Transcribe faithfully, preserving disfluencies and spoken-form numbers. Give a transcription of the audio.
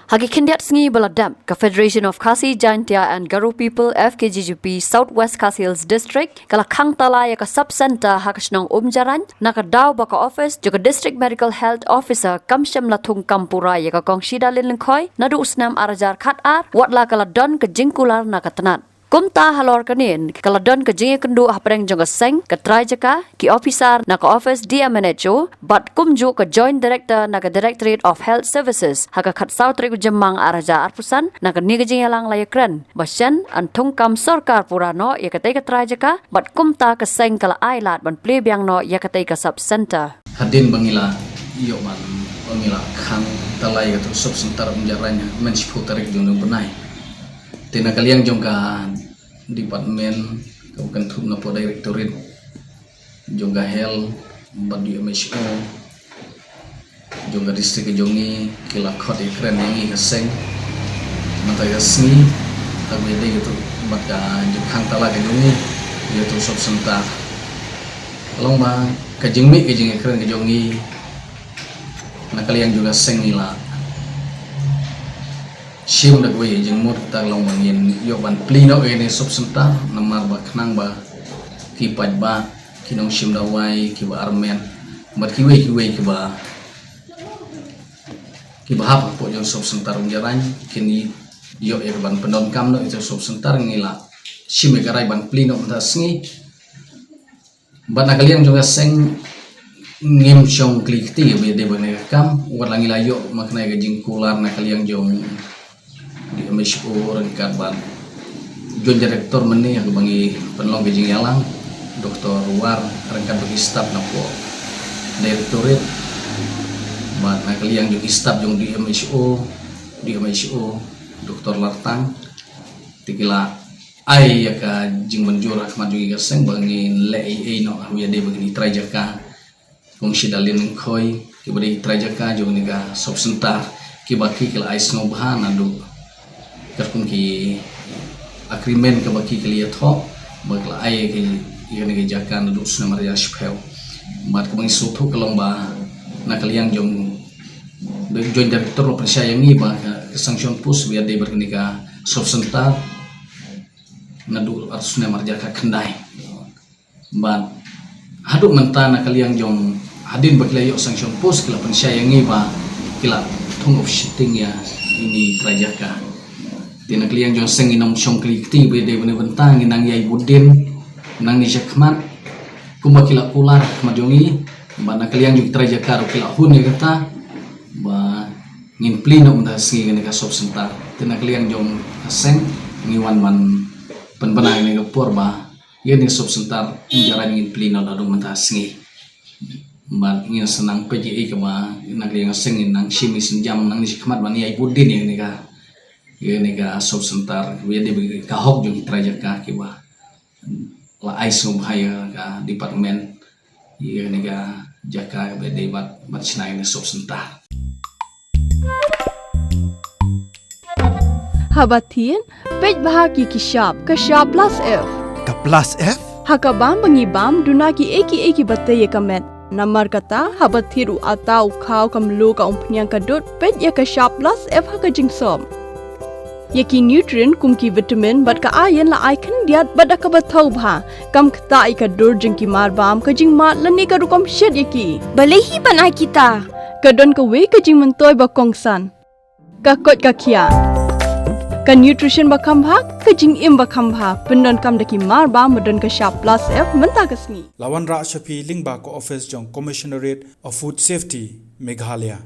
Ha ki khyndiat sngi ba la dep, ka Federation of Khasi Jaintia and Garo People, F K G G P, South West Khasi Hills District ka la khang tala ïa ka Sub Centre ha ka shnong Umjarain na ka daw ba ka office jong ka District Medical Health Officer kam shym la thung kam pura ïa ka Kong Shidalin Lyngkhoi naduh u snem ar hajar khat ar, wat la ka la don ka jingkular na ka tnat. Kumta halor kane ka la don ka jingïakynduh hapdeng jong ka seng, ka trai jaka, ki officer na ka office D M N H O bad kumjuh ka Joint Director na ka Directorate of Health Services ha ka khatsaw tarik u Jymmang ar hajar arphew san. Na kane ka jingïalang la ïakren ba shen yn thung kam sorkar pura noh ïa katei ka trai jaka bad kumta ka seng ka la ai lad ban plie biang noh ïa katei ka Sub Centre. Hadien ba ngi la ïoh ban, ba ngi la khang tala ïa katei Sub Centre Umjarain mynshiphew tarik jong u bnai, te na ka liang jong ka department kaba kynthup na poh Directorate jong ka Health bad D M H O jong ka district ka jong ngi ki la khot ïakren ïa ngi ka seng mynta ka sngi ha kaba ïadei katei bad ka jingkhang tala ka jong ngi ïa katei Sub Centre. Ka long ba ka jingmih ka jingïakren ka jong ngi na ka liang jong ka seng ngi la shim da kawei ka jingmut, kata ka long ba ngin ïoh ban plie noh ïa kane ka Sub Centre namar ba khnang ba ki paidbah, ki nongshim dawai kiba armet bad kiwei kiwei kiba, kiba hap hapoh jong ka Sub Centre Umjarain kin ïoh ïa ka ban pyndonkam noh ïa katei ka Sub Centre. Ngi la shim ïa ka rai ban plie noh mynta ka sngi. Bad na ka liang jong ka seng ngim shong kli kti ba ïadei bad kane ka kam, wat la ngi la ïoh ma kane ka jingkular na ka liang jong D M H O ryngkat bad Joint Director mynne ha kaba ngi pynlong ka jingïalang, Doktor War ryngkat bad ki staff na poh Directorate. Bad na ka liang jong ki staff jong D M H O, D M H O, Doktor Lartang, te ki la ai ïa ka jingmynjur ha khmat jong ngi ka seng ba ngin leh ei ei noh ha kaba ïadei bad kine ki trai jaka, Kong Shidalin Lyngkhoi, kiba dei ki trai jaka jong kane ka Sub Centre, kiba ki, ki la ai sngewbha naduh katkum ki agreement kaba ki, ki la ïathoh ba ki la ai ïa kane ka jaka naduh u snem ar hajar shiphew. Bad kaba ngi sngewthuh ka long ba na ka liang jong Joint Director la pynshai ïa ngi ba ka, ka sanction post ba ïadei bad kane ka Sub Centre naduh ar snem ar hajar khatkhyndai. Bad haduh mynta na ka liang jong, hadien ba ki la ïoh sanction post ki la pynshai ïa ngi ba ki la thung of shitting ïa kine ki trai jaka. Te na ka liang jong ka seng ngin ym shong kli kti ba ïadei bad kane ka bynta, ngin nang ïai bud dien nangne shakhmat kumba ki la kular ha khmat jong ngi. Bad na ka liang jong ki trai jaka ruh ki la hun ïa kata ba ngin plie noh mynta ka sngi ïa kane ka Sub Centre. Te na ka liang jong ka seng ngi wan ban pynbna ïa kane ka por ba ïa kane ka Sub Centre Umjarain ngin plie noh naduh mynta ka sngi. Bad ngin sa nang peit ïa kaba na ka liang ka seng ngin nang shim ïa ka sienjam nangne shakhmat ban ïai bud dien ïa kane ka, ïa kane ka Sub Centre, ïa kaba dei ka hok jong ki trai jaka kiba la ai sngewbha ïa ka department ïa kane ka jaka kaba dei bad, bad shna ïa kane ka Sub Centre. Haba thied, peit bha ïa ki shap, ka shap plus F. Ka plus F? Ha ka bam ba ngi bam, duna kiei kiei kiba tei ïa ka met. Namar kata, haba thied u atta, u khaw, ka mluh, ka umphniang, ka dud, peit ïa ka shap plus F ha ka jingsop. Ïa ki nutrient kum ki vitamin bad ka iron la ai khyndiat bad da kaba thaw bha. Kam ktah ïa ka dur jong ki marbam, ka jingmad lane ka rukom shet ïa ki. Balei hi ban ai kita? Ka don kawei ka jingmyntoi ba kongsan. Ka koit ka khiah. Ka nutrition ba kham bha, ka jingim ba kham bha. Pyndonkam da ki marbam ba don ka shap plus F mynta ka sngi. La wanrah sha phi lyngba ka office jong Commissionerate of Food Safety, Meghalaya.